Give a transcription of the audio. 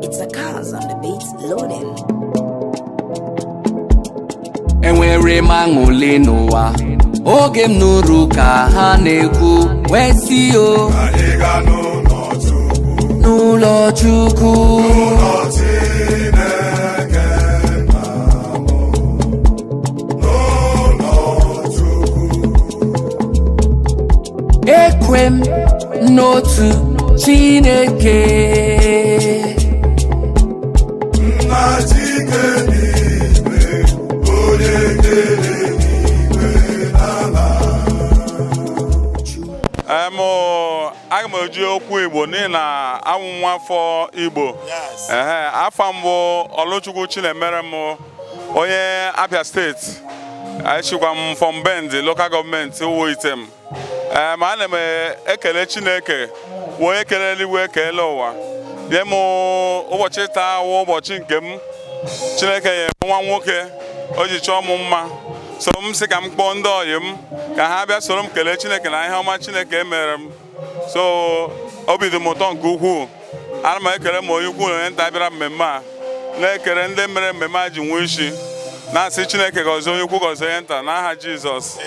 It's a cars on the beats loading. Enwere m aṅụle n'ụwa oge m nụrụ ka ha na-ekwu wee sị o Anyị ga n'ụlọ Chukwu, n'ụlọ Chukwu. Ụlọ Chineke nna m, n'ụlọ Chukwu. Ekwe m n'otu Chineke, Nna Chike n'igwe, onye kere eluigwe na ala. Em, aga m eji okwu Igbo n'ihi na awụ nwa afọ Igbo. Ehe, afa m bụ Ọlụchukwu Chinemere m, onye Abia Steeti. Echikwa m from Bende Local Government, Uwo Item. Em, ana m ekele Chineke bụ onye kere eluigwe, keele ụwa, nye m ụbọchị taa wụ ụbọchị nke m. Chineke nyere m nwa nwoke o ji chọọ m mma, so m sị ka m kpọọ ndị ọyị m ka ha bịa soro m kelee Chineke na ihe ọma Chineke mere m. So obi dị m ụtọ nke ukwuu. Ana m ekele ma onye ukwu na onye nta bịara mmemme a, na-ekele ndị mere mmemme a ji nwee isi, na-asị Chineke gọzie onye ukwu, gọzie onye nta n'aha Jizọs.